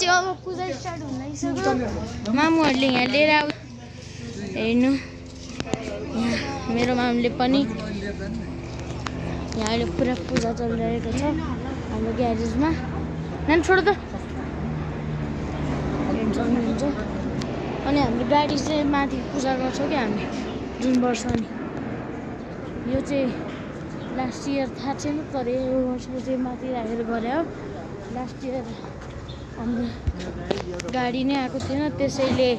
चाहिँ अब पूजा स्टार्ट हुन लागिसक्यो मामुहरूले यहाँ लिएर आउ हेर्नु यहाँ मेरो मामुले पनि यहाँ अहिले पुरा पूजा चलिरहेको छ हाम्रो ग्यारेजमा नानी छोड त हेर्नु सक्नुहुन्छ अनि हाम्रो गाडी चाहिँ माथि पूजा गर्छौँ कि हामी जुन वर्ष नि यो चाहिँ लास्ट इयर थाहा छैन तर यो वर्ष चाहिँ माथि राखेर गरे हो लास्ट इयर हाम्रो गाडी नै आएको थिएन त्यसैले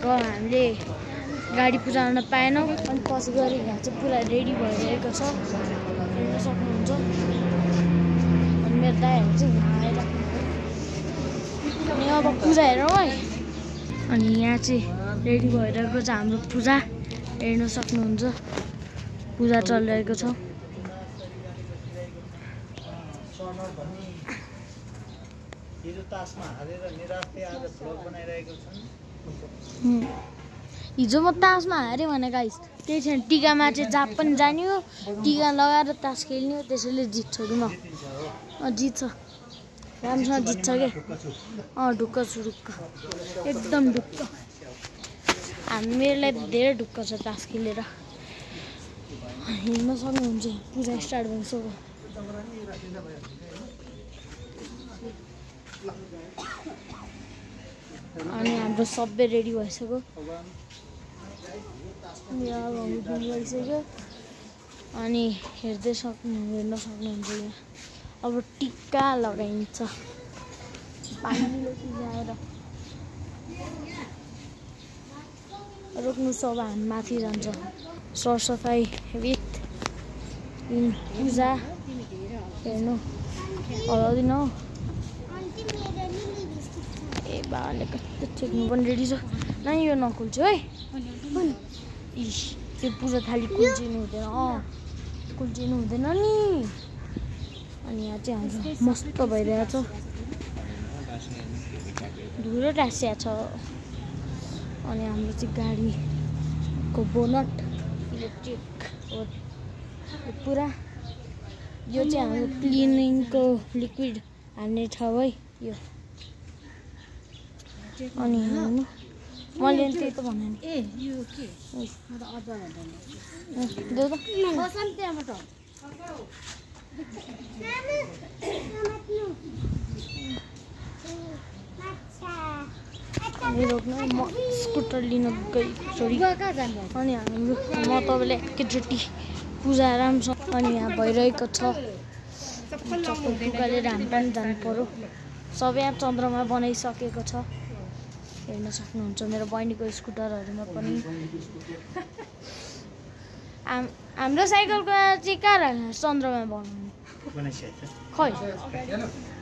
हामीले गाडी पूजा गर्न पाएनौँ अनि पछि गएर यहाँ चाहिँ पुरा रेडी भइरहेको छ हेर्न सक्नुहुन्छ अनि मेरो दाइहरू चाहिँ यहाँ आएर अनि अब पूजा हेरौँ है अनि यहाँ चाहिँ रेडी भइरहेको छ हाम्रो पूजा हेर्न सक्नुहुन्छ पूजा चलिरहेको छ हिजो म तासमा हारेँ भने गाइस त्यही छैन टिकामा चाहिँ जहाँ पनि जाने हो टिका लगाएर तास खेल्ने हो त्यसैले जित्छ कि म जित्छ राम्रोसँग जित्छ क्या ढुक्क छु ढुक्क एकदम ढुक्क मेरोलाई धेरै ढुक्क छ तास खेलेर हेर्न सक्नुहुन्छ पूजा स्टार्ट भइसक्यो अनि हाम्रो सबै रेडी भइसक्यो भइसक्यो अनि हेर्न सक्नुहुन्छ यहाँ अब टिका लगाइन्छ पानीले ल्याएर रोक्नु छ अब हामी माथि जान्छ सरसफाइ विथ पूजा हेर्नु हराउँदिन हो ए बाले कस्तो ठेक्नु पनि रेडी छ नानी यो नखुल्छु है त्यो पूजा थाली कुल्चिनु हुँदैन कुल्चिनु हुँदैन नि अनि यहाँ चाहिँ हाम्रो मस्त भइरहेछ धुलो टाँसिया छ अनि हाम्रो चाहिँ गाडीको बोनट इलेक्ट्रिक हो पुरा यो चाहिँ हाम्रो क्लिनिङको लिक्विड हाल्ने ठाउँ है यो अनि हेर्नु मैले त्यही त भने नि ए यो के देऊ त त्यहाँबाट रोक्नु म स्कुटर लिन गई छोरी अनि हाम्रो म तपाईँले एकैचोटि पूजा राम्रोसँग अनि यहाँ भइरहेको छ टुक्काले हामी पनि जानु पर्यो सबै यहाँ चन्द्रमा बनाइसकेको छ हेर्न सक्नुहुन्छ मेरो बहिनीको स्कुटरहरूमा पनि हाम्रो साइकलको चाहिँ कहाँ राख्नु चन्द्रमा बनाउनु खै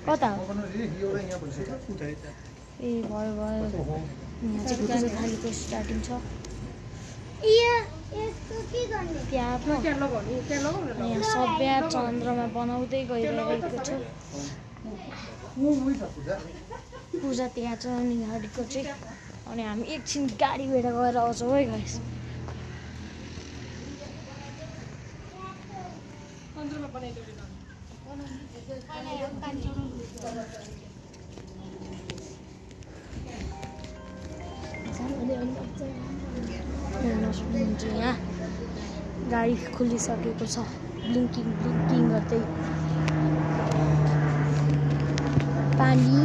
कता हो ए भयो भयो यहाँ चाहिँ पूजा थालीको स्टार्टिङ छ यहाँ सबै चन्द्रमा बनाउँदै गइरहेको छ पूजा त्यहाँ छ अनि गाडीको चाहिँ अनि हामी एकछिन गाडी भेट गएर आउँछौँ है गाइस यहाँ गाडी खोलिसकेको छ ब्लिङ्किङ ब्लिङ्किङ गर्दै पानी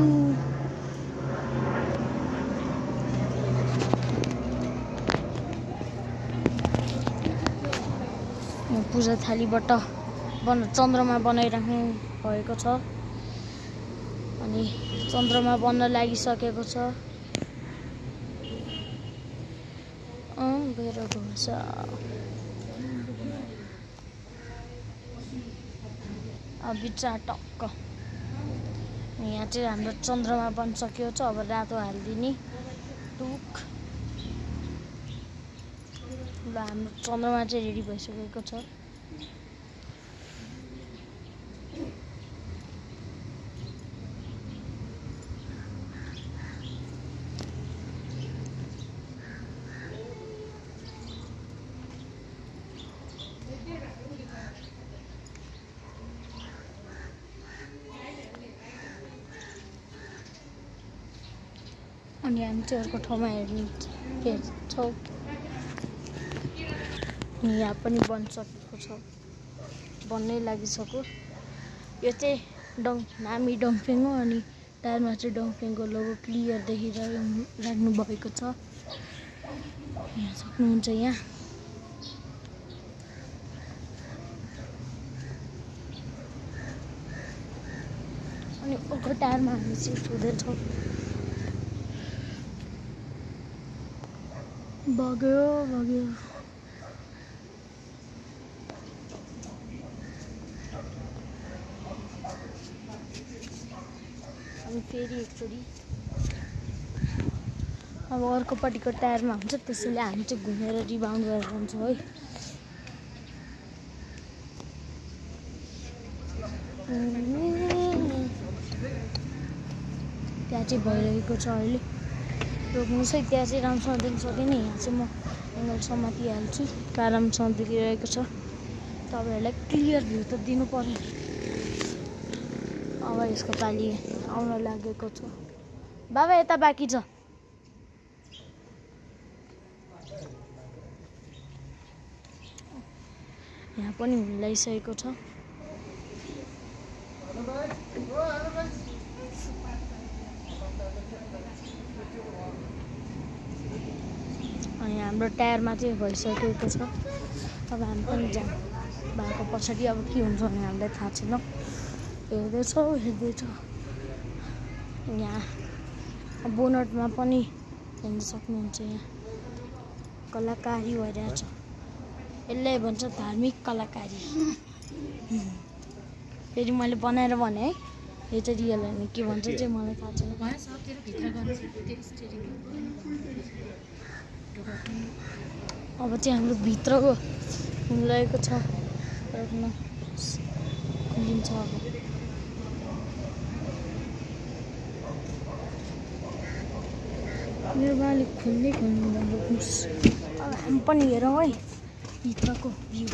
पूजा थालीबाट चन्द्रमा बनाइराख्नु भएको छ अनि चन्द्रमा बन्न लागिसकेको छ गइरहेको छ बिचा टक्क यहाँ चाहिँ हाम्रो चन्द्रमा बनिसक्यो छ अब रातो हालिदिने टुक ल हाम्रो चन्द्रमा चाहिँ रेडी भइसकेको छ अनि हामी चाहिँ अर्को ठाउँमा हेर्छौँ। यहाँ पनि बनिसकेको छ, बन्नै लागिसक्यो। यो चाहिँ नामी डम्फिङ हो अनि टायरमा चाहिँ डम्फिङको लोगो क्लियर देखिराख्नु भएको छ। यहाँ सक्नुहुन्छ यहाँ। अनि अर्को टायरमा हामी सिफ्ट हुँदैछौँ। बग्यो अनि फेरि एकचोटि अब अर्कोपट्टिको टायरमा हुन्छ, त्यसैले हामी चाहिँ घुमेर रिबाउन्ड गरेर जान्छौँ है। त्यहाँ चाहिँ भइरहेको छ अहिले, रोक्नुहोस् है। त्यहाँ चाहिँ राम्रोसँग देख्न सकेन, यहाँ चाहिँ म एङ्गल समातिहाल्छु। राम्रोसँग देखिरहेको छ, तपाईँहरूलाई क्लियर भ्यू त दिनु पर्यो। अब यसको पालि आउन लागेको छ। बाबा यता बाँकी छ। यहाँ पनि हुन लागिसकेको छ। अनि हाम्रो टायरमा चाहिँ भइसकेको छ। अब हामी पनि जाम भएको पछाडि अब के हुन्छ भने हामीलाई थाहा छैन। हेर्दैछौँ यहाँ बोनटमा पनि हेर्न सक्नुहुन्छ। यहाँ कलाकारी भइरहेछ, यसलाई भन्छ धार्मिक कलाकारी। फेरि मैले बनाएर भने है, यो चाहिँ रियल होइन, के भन्छ चाहिँ मलाई थाहा छैन। अब चाहिँ हाम्रो भित्रको हुन लागेको छ, खुलिन्छ अब। मेरो बाले खोल्नु रोक्नुहोस्। अब हामी पनि हेरौँ है भित्रको भ्यू।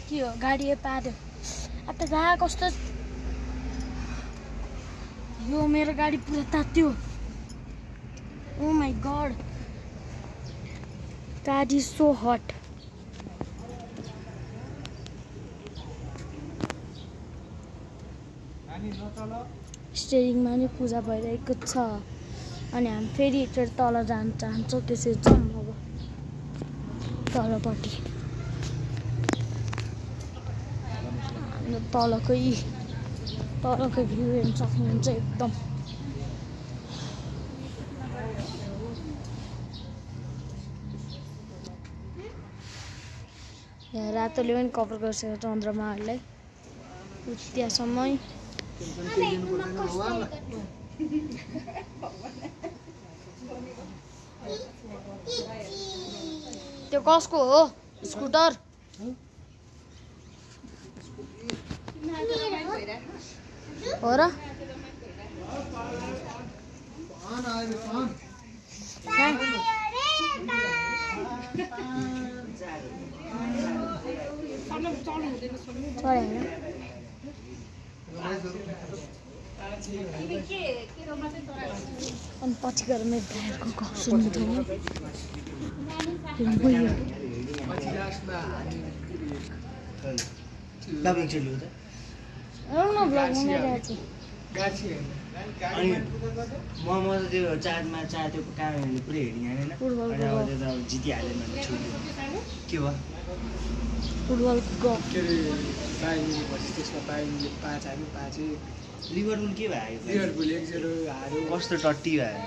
के हो गाडी पार्यो? अब त गएको कस्तो, यो मेरो गाडी पुरा तात्यो। Oh my god, that is so hot. स्टेरिङमा नि पूजा भइरहेको छ। अनि हामी फेरि एकचोटि तल जान चाहन्छौँ, त्यसरी जाउँ अब तलपट्टि। हाम्रो तलकै भ्यू हेर्न सक्नुहुन्छ एकदम। यहाँ रातोले पनि कभर गरिसकेको चन्द्रमाहरूलाई त्यहाँसम्म। त्यो कसको हो स्कुटर? हो र? अनि पछि गएर मेरो भाइहरूको गफ सुन्नु थाल्यो। म त्यो चार्जमा त्यो कारणले पुरै हेरिहालेँ होइन, अब जितिहाल्यो भने के भयो? फुटबलको गफ त्यसमा 5 हाल्यो, 5 लिभरपुल के भयो? लिभरपुल 1-0 हार्यो। कस्तो टट्टी भयो?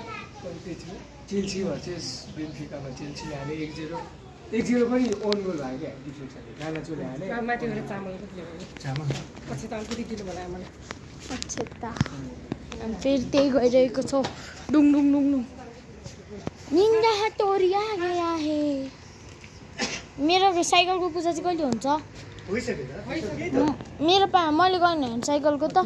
चेल्सी भर्सेस बेन्फिकामा चेल्सीले हाल्यो 1-0 पनि ओन गोल भयो क्या डिफेन्सले। गाना चोले हाल्यो माथिबाट चामल पछि त अलिकति दिनु होला मलाई। अच्छा त अनि फेरि त्यही गइरहेको छ। डुङ डुङ डुङ डुङ निन्दा तोरिया गया है। मेरो साइकलको पूजा चाहिँ कहिले हुन्छ? मेरो मैले गर्ने होइन साइकलको त।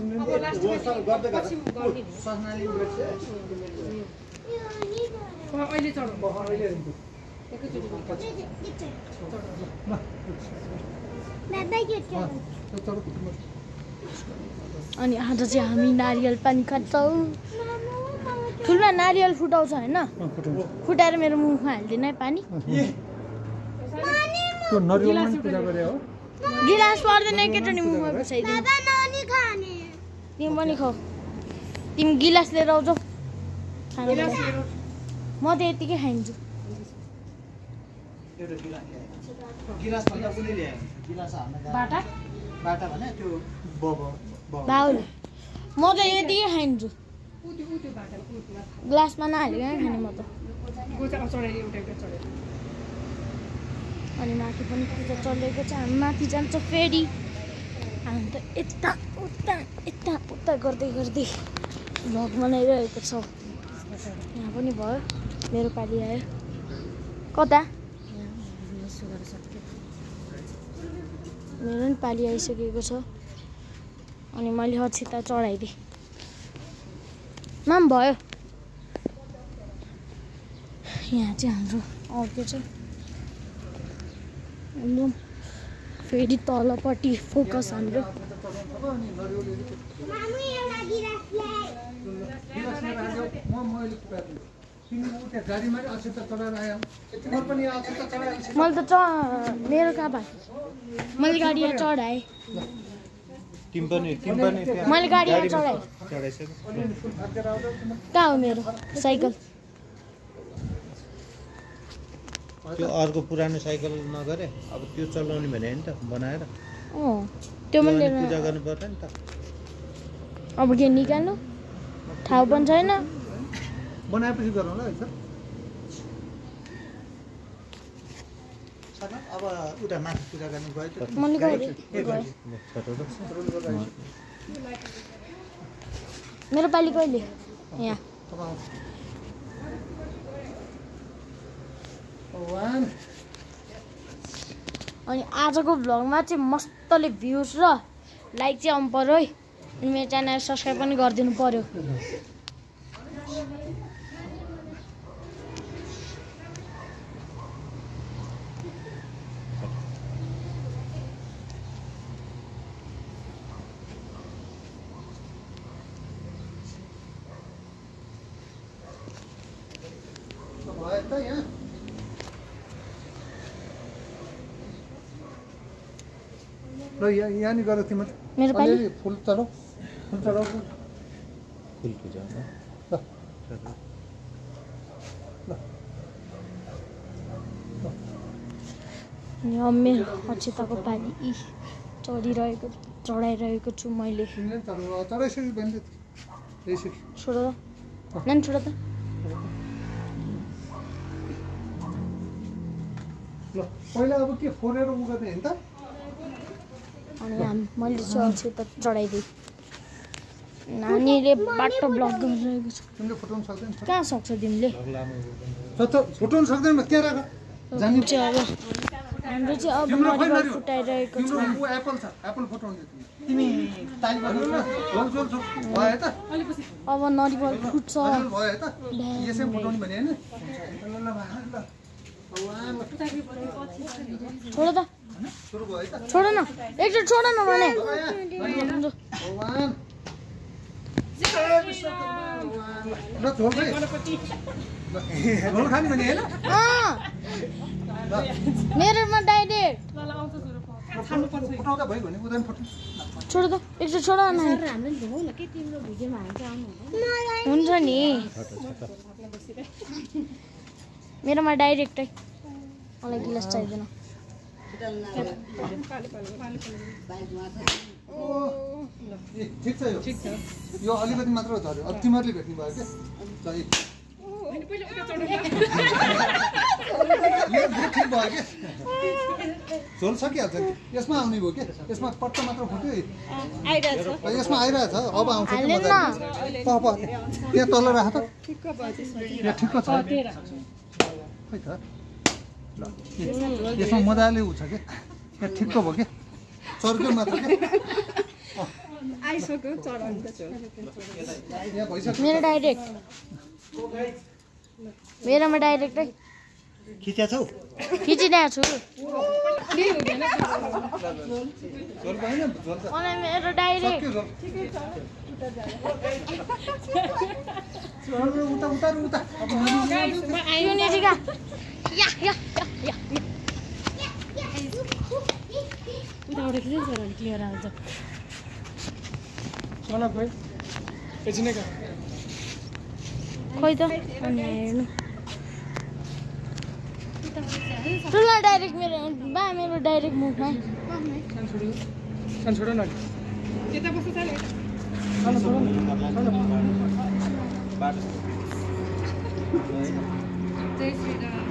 अनि आज चाहिँ हामी नारियल पानी खान्छौँ। ठुलमा नारियल फुटाउँछ होइन फुटाएर मेरो मुखमा हालिदिनु है पानी त्यो नरिवलमा नि पूजा गरे हो गिलास पर्दैन केटानी मुखमा बसाइदिनु तिमी पनि खाऊ तिमी गिलास लिएर आउँछौ म त यतिकै खाइन्छु बाउले म त यतिकै खाइन्छु ग्लासमा नहालिकन खाने म त अनि माथि पनि पूजा चलेको छ हामी माथि जान्छ फेरि हामी त यता उता गर्दै भ्लग बनाइरहेको छौँ यहाँ पनि भयो मेरो पालि आयो कता मेरो पनि पालि आइसकेको छ अनि मैले अक्षता चढाइदिएँ माम भयो यहाँ चाहिँ हाम्रो अर्को छ एकदम फेरि तलपट्टि फोकस हाम्रो मैले त मेरो कहाँ भयो मैले गाडी यहाँ चढाएँ मैले गाडी यहाँ चढाएँ कहाँ हो मेरो साइकल त्यो अर्को पुरानो साइकल नगरे अब त्यो चलाउने भने नि त बनाएर त्यो मैले पूजा गर्नु पर्दैन नि त अब के निकाल्नु ठाउँ पनि छैन बनाएपछि गरौँ ल है त अब उता माथि पूजा गर्नु गयो त मैले मेरो पालि कहिले यहाँ अनि आजको भ्लगमा चाहिँ मस्तले भ्युज र लाइक चाहिँ आउनु पर्यो है अनि मेरो च्यानल सब्सक्राइब पनि गरिदिनु पर्यो ल यहाँ नि गर तिम्रो मेरो पालि फुल चढाऊ फुल पूजा मेरो अक्षताको पालि चढाइरहेको छु मैले छोड नानी छोड त पहिला अब के फोरेर उ गर्ने हैन त अनि मैले चाहिँ अक्षता चढाइदिएँ नानीले बाटो ब्लक गरिरहेको छ तिमीले फुटाउन सक्दैन कहाँ सक्छ तिमीले फुटाउन सक्दैन त्यहाँ राख जानु चाहिँ अब हाम्रो चाहिँ अब नरिवल फुटाइरहेको छ एप्पल छ एप्पल फुटाउने तिमी ताली बजाउन झोल भयो त अब नरिवल फुट्छ भयो त यसै फुटाउने भने हैन छोड त सुरु भयो त छोड न एकचोटि छोड न भने ल झोल खाने भने हैन मेरोमा डाइरेक्ट फुटाउँदा भयो भने उदान फुट्नु छोड त एकचोटि छोड न हुन्छ नि मेरोमा डाइरेक्टै मलाई गिलास चाहिँदैन ठिक छ यो अलिकति मात्र झऱ्यो अब तिमीहरूले भेट्नु भयो क्या ठिक भयो क्या झोल सकिहाल्छ यसमा आउने भयो क्या यसमा पट्ट मात्र फुट्यो यसमा आइरहेछ अब आउँछ त्यहाँ तल राख त यहाँ ठिक्क छ खै त ल यसमा मजाले उ छ क्या यहाँ ठिक्क भयो क्या चर्क्यो मात्र क्या मेरो डाइरेक्ट मेरोमा डाइरेक्टै खिच्या छौ खिचिरहेको छु मलाई मेरो डाइरेक्ट उता उता उता यो नेजिका या या या उताबाट खिच्छ र क्लियर आउँछ सोना खोइ एकछिन का खोइ त अनि हेर्नु ठुला डाइरेक्ट मेरो डाइरेक्ट मुखमा सान छोडो न यता बस्नु छ नि जय श्री राम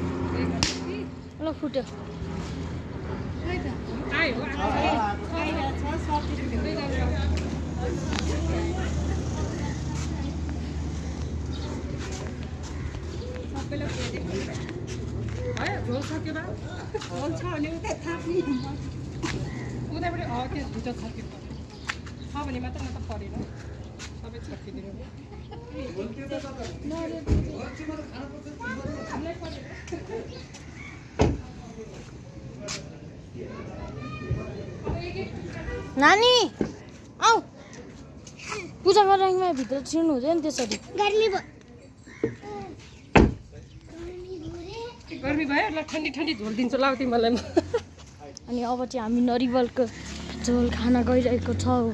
ल फुट्यो आयो सबैलाई भयो झोल सक्यो बा झोल छ भने उता थाप्ने उताबाट के भित्र छर्किनु पर्यो छ भने मात्र न त परेन सबै छर्किदिनु नानी आऊ पूजा गरेर भित्र छिर्नु हुँदैन त्यसरी गर्मी भयो ल ठन्डी ठन्डी झोल दिन्छु ल तिमीलाई म अनि अब चाहिँ हामी नरिवलको झोल खान गइरहेको छौँ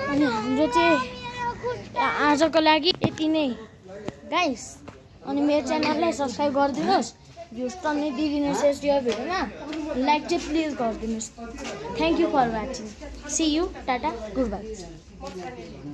अनि हाम्रो चाहिँ आजको लागि यति नै गाइस अनि मेरो च्यानललाई सब्सक्राइब गरिदिनुहोस् भ्युज त नै दिइदिनुहोस् यस यो भिडियोमा लाइक चाहिँ प्लिज गरिदिनुहोस् thank you for watching see you tata good by